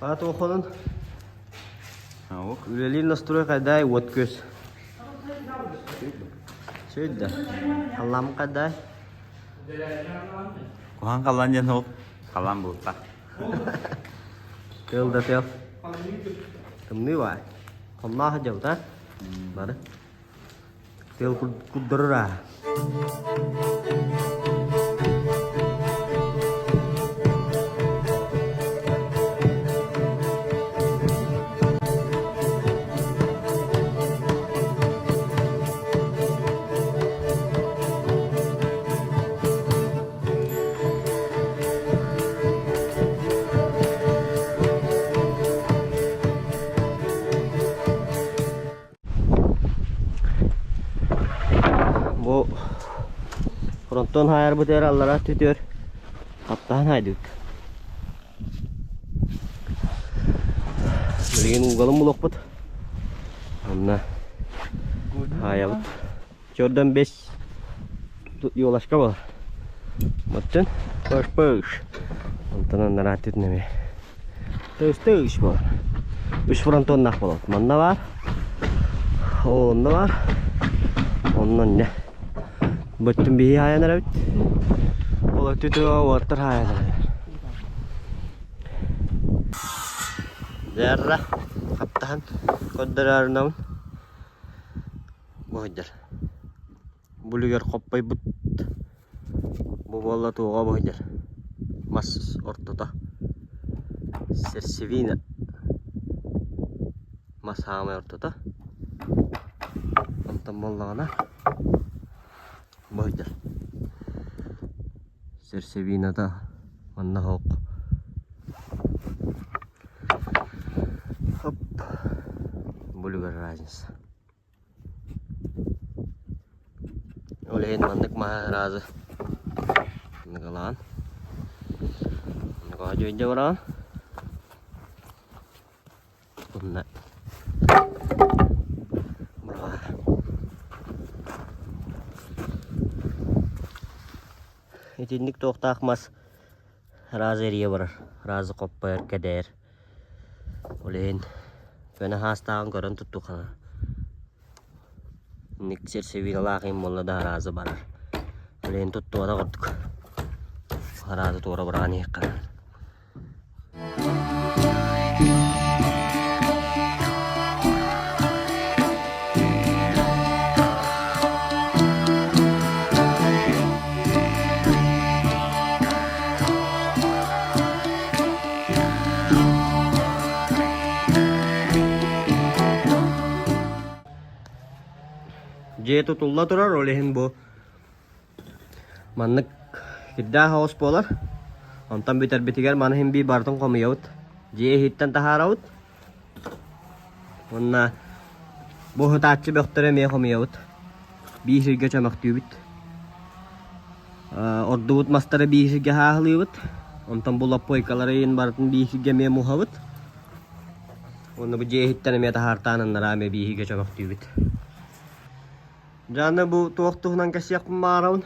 Аат оохонун Үлэлиир настрой хайдай уот күөс. Сөйдө. Халлаам хайдай. Куһаҕан халлаан диэн ол халлаан булта. Тыал да тыал. Тымныы баар. Хонноох дьылта. Бары. Тыал курдурur аа. Бу фронтон хаайарбытыгар аллараа түтүөр хаптаһан хаайдыбыт. Билигин уугалын булуохпут. Онно хаайабыт. Чордан 5 елочка буолар. Оттон пыш-пыш. Онтон анараа түтүн эмиэ. Тыыс-тыыс буолар. Үс фронтоннаах буолабыт. Манна баар. Онно баар. Онно иннэ. Бөттүн биһи хаайан эрэбит. Ол өттүтү уоттар хаайан эрэбит. Дьэрра хаптаһан көрдөрөөрүнэбин. Бу сылдьар. Бу үлүгэр хоппойбут бу буолла туоҕа бу сылдьар. Мас ортото. Сердцевина. Мас хаамай ортото. Онтон буоллаҕына бу сылдьар. Сердцевината манна оһох. Хоп. Бу үлүгэр разница. Ол иһин маннык маһы ыраазы ныгалаан ныгаа дьүөйдэ бараҕын уонна Итинник туохтаах мас ыраазы эрийэ барар, ыраазы хоппойор, кэдээр. Ол иһин көнө хаастааҕын көрөн туттуххана инник сердцевиналаах иһин буолла да араазы барар. Ол иһин туттубатах ордук. Араазы туора быраҕан иһиэххэ наада. Дьиэ тутулла турар, ол иһин бу маннык кирдээх оҕус буолар. Онтон бүтэрбитигэр маны иһин биир барытын хомуйабыт. Дьиэ иһиттэн таһаарабыт. Уонна бу уһутааччы бөхтөрү эмиэ хомуйабыт. Биир сиргэ чөмөхтүүбүт. Ордубут мастары биир сиргэ хааһылыыбыт. Онтон бу лоппуойкалары иһин барытын биир сиргэ эмиэ муһабыт. Уонна бу дьиэ иһиттэн эмиэ таһаартаан аннараа эмиэ биир сиргэ чөмөхтүүбүт. Дьэ аны бу туох туһунан кэпсиэхпин баҕарабын.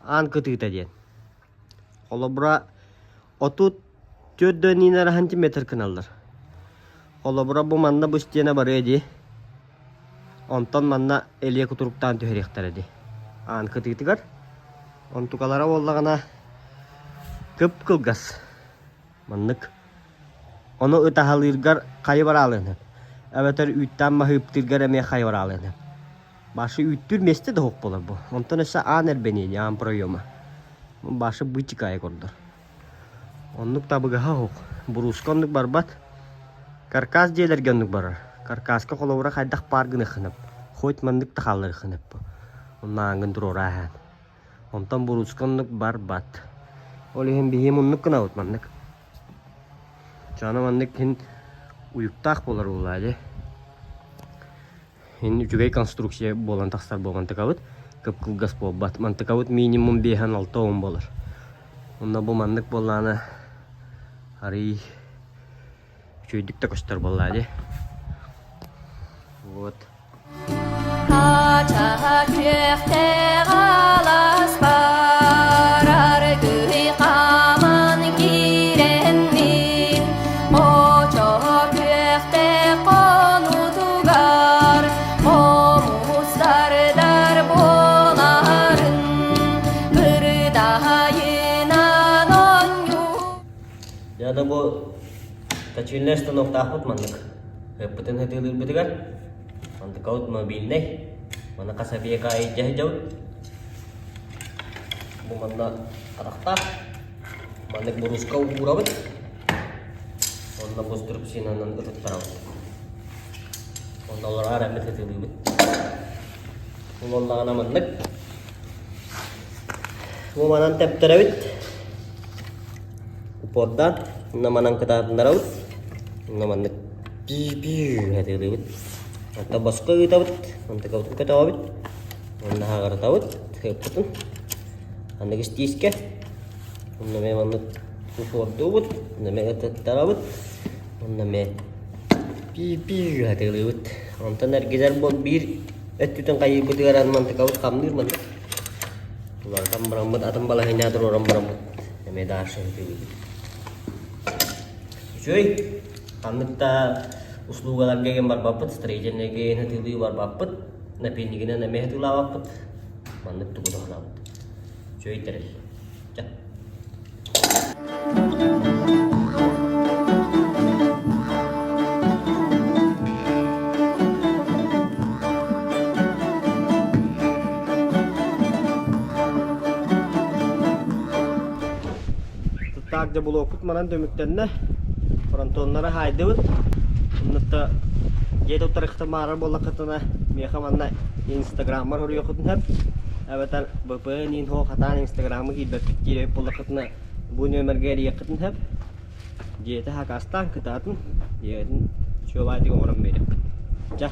Аан кытыыта диэн. Холобура, 34 сантиметр гыналлар. Холобура, бу манна бу стена барыа дии. Онтон манна элиэ кутуруктаан түһэриэхтэрэ дии. Аан кытыытыгар. Онтукалара буоллаҕына кып-кылгас. Маннык. Ону ытаһалыыргар хайы бараалыан сөп. Эбэтэр үүттээн маһыыптыыргар эмиэ хайы бараалыан сөп. Башы үүттүүр миэстэ да суох буолар бу. Онтон өссө аан эрбэниэ аан проема. Башы бычыкаайы кордор. Оннук табыгаһа суох. Бурууска оннук барбат. Каркас дьиэлэргэ оннук барар. Каркаска холобура хайдах паар гыныаххын сөп. Хоть маннык да хаалларыаххын сөп. Онно ааҥҥын туруораа иһээн. Онтон бурууска оннук барбат. Ол иһин биһи муннук гынабыт маннык. Чаана маннык иһин уйуктаах буолар буоллаа дии. Иһин үчүгэй конструкция буолан тахсар буолан мантыкабыт кып-кылгас буолбат. Мантыкабыт минимум биэһэн 60 буолар. Онно бу маннык буоллаҕына арыый үчүгэйдик да көстөр буоллаа дии. Вот. Ачаһа күөхтээх аласпар аргыый хааман киирэннин. Аны бу точильнай станоктаахпыт маннык. Ыппытын ытыылыырбытыгар мантыкабыт мобильнай. Маны хас эбиэк аайы илдьэ сылдьабыт. Бу манна атахтаах. Маннык бурууска уурабыт. Онно бу струбцинанан ытыттарабыт. Онно олороор эмит ытыылыыбыт. Бу буоллаҕына маннык. Бу манан тэптэрэбит. Упордаан, онно манан кытаатыннарабыт. Онно маннык пүү-пүү хатыылыыбыт. Онтон босхо ыытабыт, онтукабытын көтөҕөбүт. Онно хаҕырытабыт, ыппытын. Аныгыс тиискэ. Онно эмиэ маннык упордуубут, онно эмиэ ытыттарабыт. Онно эмиэ пүү-пүү хатыылыыбыт. Онтон эргитэр буол биир өттүтүн хайыырбытыгар аны мантыкабыт хамныыр маннык. Уларытан бараммыт, атын балаһыанньаҕа туруоран бараммыт эмиэ дальше ыытыыбыт. Үчүгэй, ханнык да услугаларга игин барбаппыт, строительнайга игин ытыылыы барбаппыт, напильнигинэн эмиэ ытыылаабаппыт, маннык тугу туһанабыт. Үчүгэй тэрил. Чэ. Так дьэ блокпут манан түмүктэннэ. Фронтоннары хаайдыбыт. Оннута дьиэ туттарыахтан баарар буоллаххытына миэхэ манна инстаграммар суруйуоххутун сөп. Эбэтэр VPN инфо хатаан инстаграмы киирбэппит диир эбит буоллаххытына бу нүөмэргэ эрийиэххитин сөп. Дьиэтэ хакастаан кытаатын, дьиэтин чуолаатык оҥорон биэриэхпит. Чэ.